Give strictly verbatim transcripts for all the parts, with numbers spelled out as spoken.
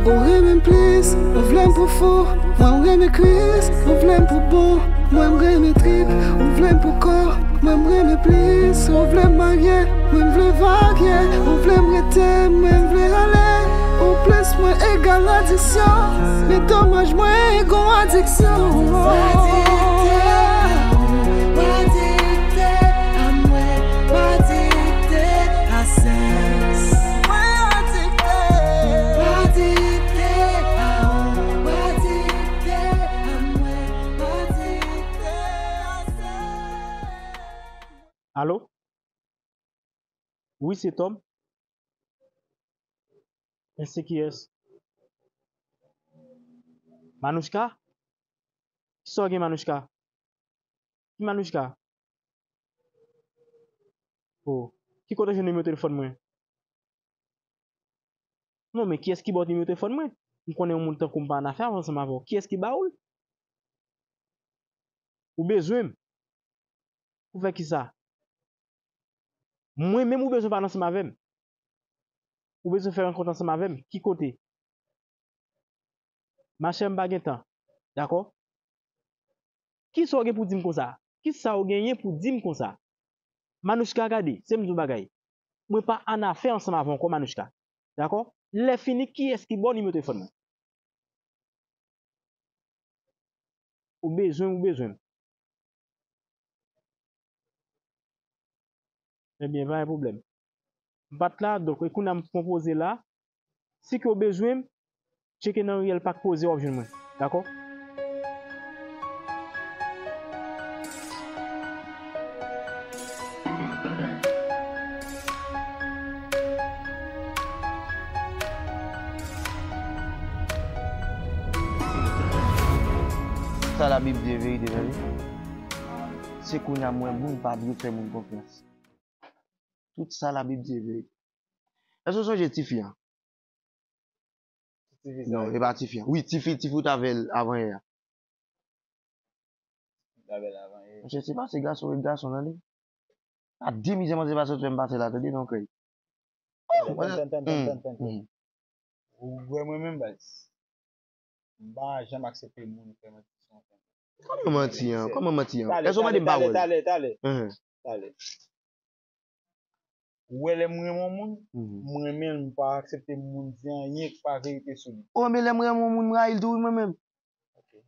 Ou renmen m plis, ou vle m pou fou. Mwen m renmen kwis, ou vle m pou bon. Mwen m renmen trip, ou vle m pou kò. Mwen m renmen plis, ou vle m marye. Mwen m vle varye, ou vle m rete. Mwen m vle ale, ou plis mwen egal adiksyon. Men domaj mwen gon adiksyon. Adikte a mwen, adikte a mwen, adikte a sèks. Mwen adikte. Adikte a ou, adikte a mwen, adikte a sèks. Alo? Wi, se Tom. E se kiyès? Manouchka? Kisa w gen, Manouchka? Ki Manouchka? O, ki kote w jwenn nimewo telefòn mwen? Non, men kiyès ki ba w nimewo telefòn mwen? M konnen yon moun tankou m pa annafè ansanm avè w. Kiyès ki ba w l? Ou bezwen m? Pou fè kisa? Mwen menm ou bezwen pale ansanm avè m? Ou bezwen fè rankont ansanm avè m? Ki kote? Machè, m pa gen tan. Dakò? Kisa w gen pou di m konsa? Kisa w genyen pou di m konsa? Manouchka, gade, se m di w bagay. Mwen pa annafè ansanm avè w ankò, Manouchka. Dakò? Lè fini, kiyès ki ba w nimewo telefòn mwen? Ou bezwen, ou bezwen m. Ebyen, pa gen pwoblèm. M pa t la, donk, e kounye a m pran poze la. Si ke w bezwen m, tcheke nan riyèl Pak Poze, w ap jwenn mwen. Dakò? Sa Labib di e verite, tande. Se kounye a m wè moun pa dwe fè moun konfyans. Tout sa Labib di e verite. Èske w sonje tifi a? Tifi sa. Non, e pa tifi a. Wi, tifi, tifi ou t avè l avanyè a. Ou t avè l avanyè. Monchè, se pa se gason, e gason nan li. A de mizè manzè pa sot fè m pase la, tande non, krèy. Tann, tann, tann, tann, tann, tann. Ou wè mwen menm, baz. M pa janm aksepte moun fè manti sou yon fanm. Kòman manti an? Kòman manti an? Èske w mande m pa wè l? Talè, talè, talè. Talè. Ou wè lè m renmen yon moun, m renmen l, m pa aksepte moun di anyen ki pa verite sou li. O, men lè m renmen yon moun, m rayi l tou, wi, mwen menm. Ok.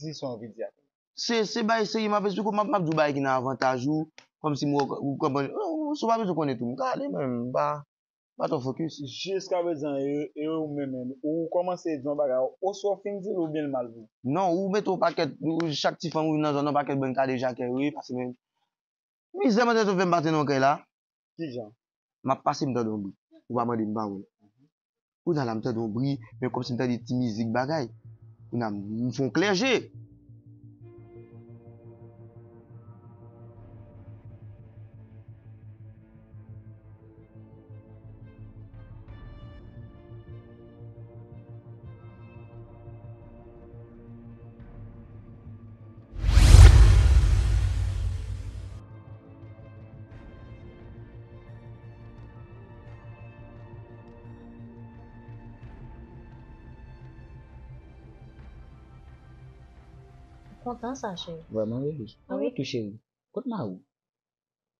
Di sa w anvi di a. Se, se bagay serye m ap esplike w, m ap, m ap di w bagay ki nan avantaj ou, kòmsi m wè w, ou konprann. Si w pa bezwen konnen tou, m ka ale, mwen menm, m pa, m pa twò fokis. Jiskaprezan, e, e ou menm, menm, ou kòmanse di yon bagay, oswa w fin di l oubyen l mal pou ou? Non, ou mete yon pakèt, ou, chak ti fanm ou vin nan zòn nan, yon pakèt bann kadejakè, wi, pase menm. Mizè manzè sot fè m pase nan yon kay la. Kijan? M ap pase, m tande yon bri. Ou pa mande m, m pa wè l. Kounye a la, m tande yon bri, men kòmsi m tande ti mizik bagay. Kounye a, m fè yon klè je. Kontan sa, cheri. Vrèman, bebe. Mwen tou, cheri. Kot mari w?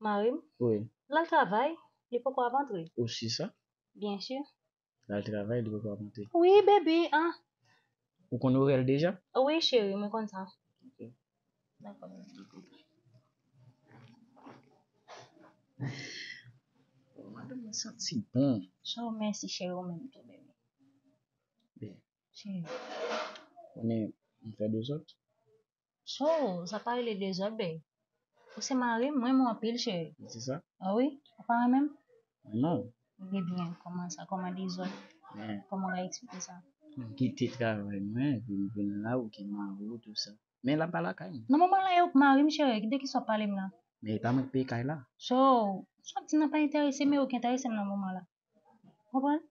Mari m? Wi. L al travay, li poko ap antre. Ou si sa? Byen si. L al travay, li poko ap antre. Wi, baby, ah. Ou konn orè l deja? Wi, cheri, mwen konn sa. Ok. Dakò. Madanm nan santi bon. So, mèsi, cheri, ou menm tou, baby. Byen. Cheri. Konnen m fè dezòd? So, sa pa rele dezòd, babe. Ou se mari m, mwen renmen w anpil, cheri. Se sa? Ah wi? Ou pa renmen m? Non. Ebyen, kòman sa? Kòman dezòd? Men. Kòman w ka eksplike sa? M kite travay mwen, vin, vin la, ou gen mari w, tou sa. Men l ap pa lakay m. Nan moman la, e ou k mari m, cheri, de kisa w ap pale m la? Men e pa mwen k peye kay la. So, sa w ap di nan pa enterese m, e ou k enterese m nan moman la. Konprann?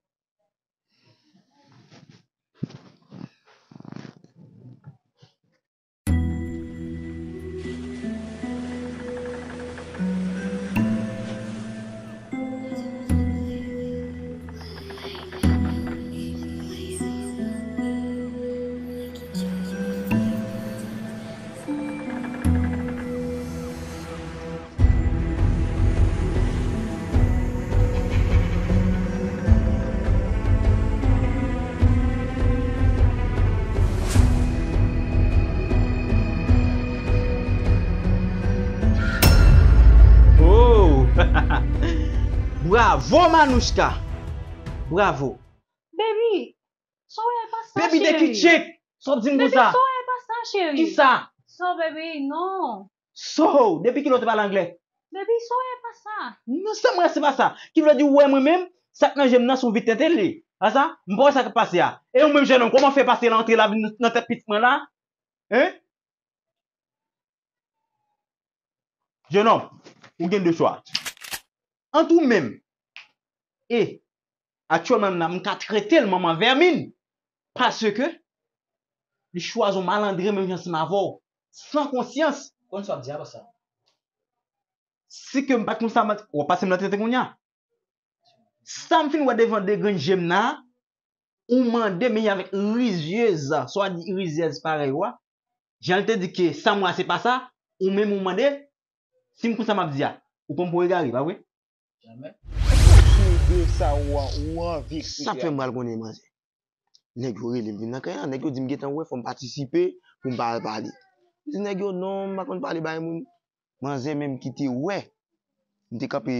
Bravo, Manouchka! Bravo! Baby, sa w wè pa sa, cheri. Baby, de ki tchek? Sa w ap di m konsa? Baby, sa w wè pa sa, cheri. Kisa? Sa, baby, non. So, depi kilè w te pale anglè? Baby, sa w wè pa sa. Non, sa m wè se pa sa. Ki vle di w wè mwen menm, sa k nan je m nan se yon vit tenten li. A sa? M pa wè sa k ap pase a. E ou menm, jennonm, kòman w fè pase la, antre la, vin nan tèt pitit mwen la? Hein? Jennonm, ou gen de chwa. Ant ou menm e aktyèlman menm nan, m ka trete l manman vèmin. Paske li chwazi yon malandren menm jan ansanm avè w. San konsyans. Konn sa w ap di a, bòs la. Si ke m pa t konn sa, w ap pase m nan tenten kounye a. Sa m fin wè devan de grenn je m nan, ou mande, men avèk rizyèz, sa w di rizyèz parèy ou a, jan l te di ke sa m wè a se pa sa, ou menm ou mande, si m konn sa m ap di a, ou pran m pou egare, pa vre? Jamè. Ou de sa ou, ou anvi kriye. Sa fè m pral konnen manzè. Nèg yo rele m vin nan kay la, nèg yo di m gentan wè, fò m patisipe pou m pa al pale. M di nèg yo non, m pa konn pale bay moun. Manzè menm ki te wè m te kanpe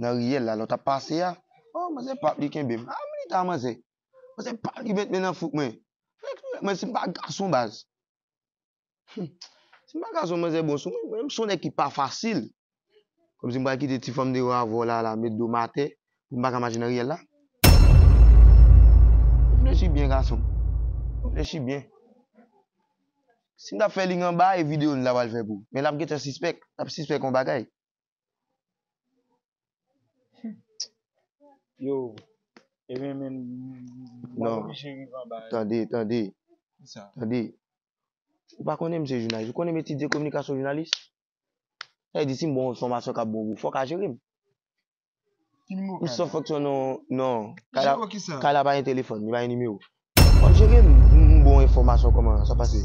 nan riyèl la, lè w t ap pase a. Oh, manzè pap li kenbe m. Ah, m li ta manzè. Manzè pap li met men nan fouk mwen. Mwen, si m pa gason baz. Hmm. Si m pa gason, manzè bon sou mwen, mwen, m se yon nèg ki pa fasil. Kòmsi m pral kite ti fanm deyò avè w la, la, met do m atè, pou m pa ka mache nan riyèl la. Reflechi byen, gason. Reflechi byen. Si m t ap fè ling anba, e videyo n la pral fè pou. Men l ap gentan sispèk, l ap sispèk yon bagay. Yo, e men, men, m pa oblije rive anba. Tande, tande. Kisa? Tande. Ou pa konnen m se jounalis. Ou konnen m etidye kominikasyon jounalis? Sa vle di si m ba w enfòmasyon k ap bon pou ou, fò w ka jere m. Ki nimewo kay la? M san fonksyon non, non. Kay la, kay la pa gen telefòn, li pa gen nimewo. Fò w jere m, m, m ba w enfòmasyon kòman sa pase.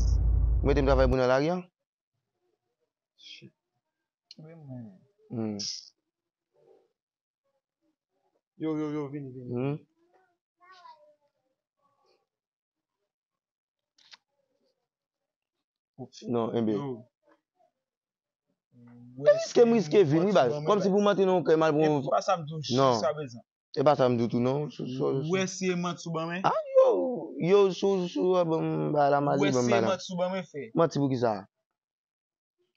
Ou mete m travay pou nan lari a? Shit. Kenbe m. Hmm. Yo, yo, yo, vini, vini. Hmm. Non, enben. Yo. E riske m riske vi m, wi, baz. Kòmsi pou m antre nan yon kay mal pou yon... E pa sa m di w jiska prezan. E pa sa m di w tou, non. Ou wè si e manti ou ban mwen? Ah, yo, yo, sou, sou, ban m ba la mali, ban m ba la. Ou wè si e manti ou ban mwen fè? Manti pou kisa?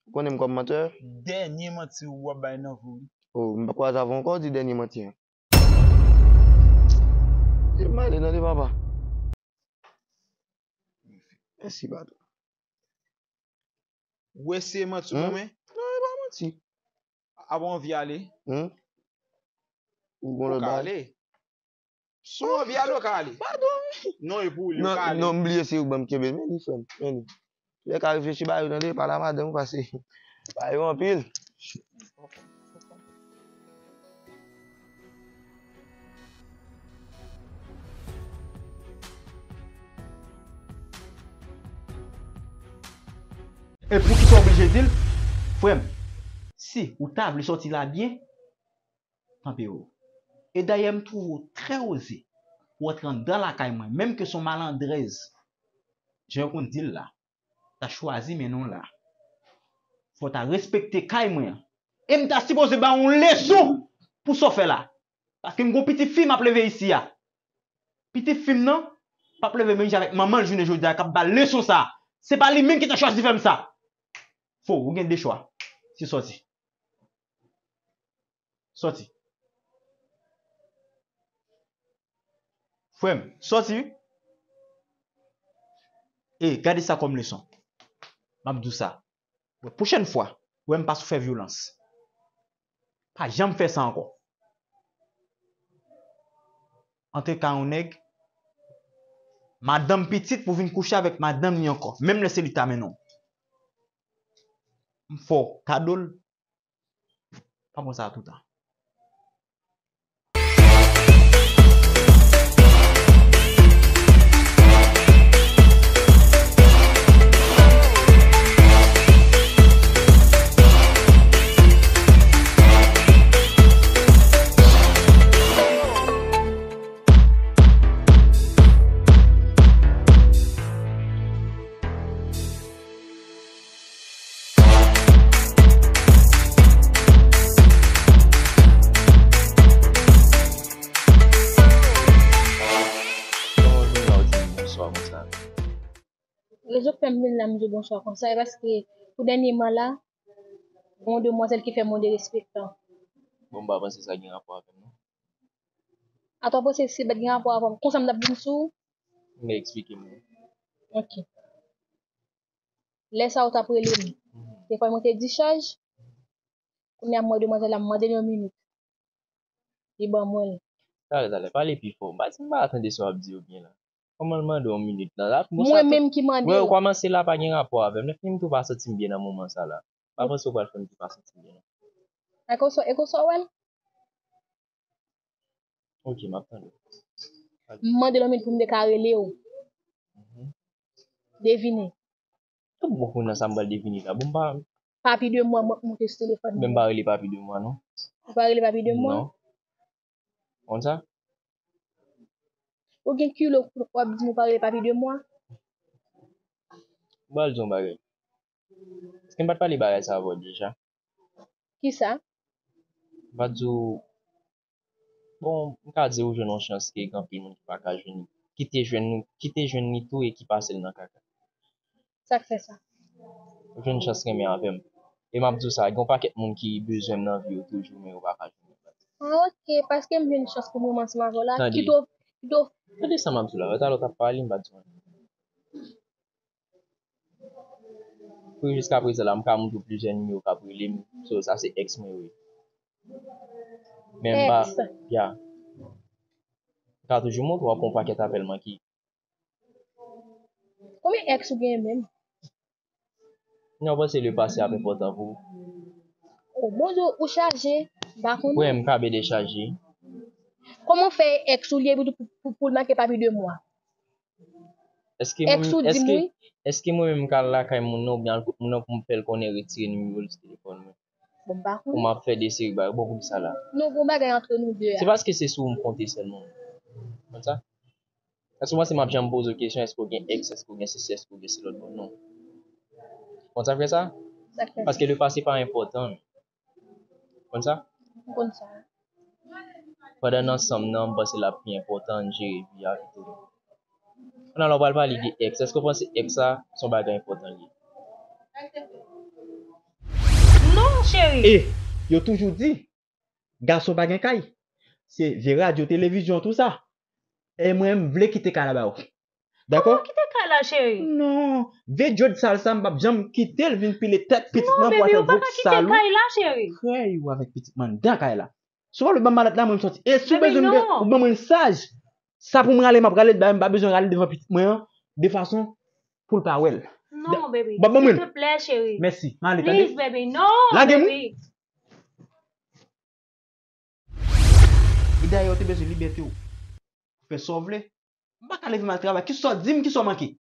Ou konnen m kòm mantè? Dènye manti w ap bay nan vi w. Oh, m pa kwaze avè w ankò, w di dènye manti an. E m ale, tande papa. Mèsi, patwon. Ou eseye manti w kanmenm? Non, e pa manti. A bon, anvi ale? Hmm? Ou gon lòt bagay? Ou ka ale. Si w anvi ale, w ka ale. Padon, wi. Non, e pou ou li, ou ka ale. Non, m bliye se ou k ban m kenbe l. Men li, frè m, men li. Lè ka reflechi ba yo, tande, pale a madanm ou, pase ba yo anpil. E poukisa w oblije di l? Frè m, si ou ta vle sòti la byen, tanpri. E dayè, m twouve w trè oze pou w antre anndan lakay mwen, menm ke se yon malandrèz, jan yo konn di l la. Ta chwazi mennen w la. Fò w ta respekte kay mwen an. E m ta sipoze ba w yon leson pou sa w fè la. Paske m gon pitit fi m ap leve isi a. Pitit fi m nan p ap leve menm jan avèk manman l jounen jodi a k ap ba l leson sa a. Se pa li menm ki ta chwazi fè m sa. Fo, ou gen de chwa. Se sòti. Sòti. Frè m, sòti wi. E gade sa kòm leson. M ap di w sa. Pwochèn fwa, ou wè m pa sou fè vyolans. Pa janm fè sa ankò. Antre kay yon nèg, madanm pitit pou vin kouche avèk madanm li ankò. Menm lè se li ta mennen w. M fè w kado l. Pa konsa toutan. Bonswa konsa. Rezon k fè m vin la, m di w bonswa konsa, e paske tou dènyèman la, gen yon demwazèl ki fè m yon derespektan. Bon, m pa panse sa gen rapò avè m, non. Atò, w panse si l pa t gen rapò avè m, konsa m t ap vin sou ou? Men eksplike m, non. Ok. Lè sa a, w t ap rele m. Mhm. Te fè mwen te dichaj. Kounye a, m wè demwazèl la, m mande l yon minit. Li ban mwen l. Talè, talè, pale pi fò. M pa, m pa tande sa w ap di yo byen la. Kòman l mande w yon minit la? Mwen menm ki mande l. Wè, w kòmanse la pa gen rapò avè m. Lè fini m tou pa santi m byen nan moman sa la. M pa panse w pral fè m tou pa santi m byen, non. E konsa, e konsa w wè l? Ok, m ap tande w. M mande l yon minit pou m te ka rele w. Mhm. Devine. Tout bon pou nan sa m pral devine la. Bon, m pa. Papi de mwa, m ap moute sou telefòn. Men m pa rele papi de mwa, non. Ou pa rele papi de mwa? Non. Konn sa? Ou gen kilo w ap di m ou pa rele papi de mwa? M pral di w yon bagay. Èske m pa t pale bagay sa avè w deja? Kisa? M pa t di w, bon, m ka di w jwenn yon chans ke gen anpil moun ki pa ka jwenn, ki te jwenn, ki te jwenn li tou e ki pase l nan kaka. Sa k fè sa? Ou jwenn chans renmen avè m. E m ap di w sa, gen yon pakèt moun ki bezwen m nan vi yo toujou, men yo pa ka jwenn mwen. Ah, ok, paske m jwenn chans pou m renmen ansanm avè w la, kite w, kite w. Tande sa m ap di w la, talè w t ap pale, m pa t di w anyen. Pou jiskaprezan la, m ka montre w plizyè nimewo k ap rele m. So, sa se ex mwen yo ye. Men m pa, ex? Ya. M ka toujou montre w, w ap pran yon pakèt apèl manke. Konbyen ex ou genyen menm? Non, w panse le pase ap enpòtan pou ou? Oh, Bondye, ou chaje, m pa konnen. Frè m, ka byen dechaje. Kòman fè ex ou li ye pou, pou, pou, pou l make papi de mwa? Èske mwen, èske, èske mwen menm m ka al lakay moun nan oubyen al kot moun nan pou m fè l konnen retire nimewo l sou telefòn mwen? Bon, m pa konnen. Pou m ap fè de seri bagay. Bon, poukisa la? Non, gon bagay antre nou de a. Se paske se sou ou m konte sèlman. Konn sa? Èske w panse m ap janm poze w kesyon, èske w gen ex, èske w gen sesi, èske w gen selòt? Bon, non. Konn sa k fè sa? Sa k fè sa? Paske le pase pa enpòtan. Konn sa? M konn sa. Pandan n ansanm nan, m panse l ap pi enpòtan n jere vi a pito. Kounye a la, w pral pale de ex. Èske w panse ex sa, se yon bagay enpòtan li ye? Non, cheri. E yo toujou di, gason pa gen kay. Se vye radyo, televizyon, tou sa. E mwen, m vle kite kay la ba ou. Dakò? Kòman kite kay la, cheri? Non. Vye djòd sal sa, m p ap janm kite l vin pile tèt pitit mwen pou al fè gwoup sal ou. Non, baby, ou pa ka kite kay la, cheri. Krèy ou avèk pitit mwen anndan kay la. Si w pa vle ban m malèt la, mwen m sòti. E si w bezwen m, ou ban mwen saj. Sa pou m rale, m ap rale l ba yo, m pa bezwen rale l devan pitit mwen an, de fason pou l pa wè l. Non, baby. Ban mwen l. S'il te plaît, cheri. Mèsi. M ale, tande? Please, baby. Non, baby. Lage m. E dayè, ou te bezwen libète w. Fè sa w vle. M pa ka leve m al travay. Kisa w di m, kisa w manke?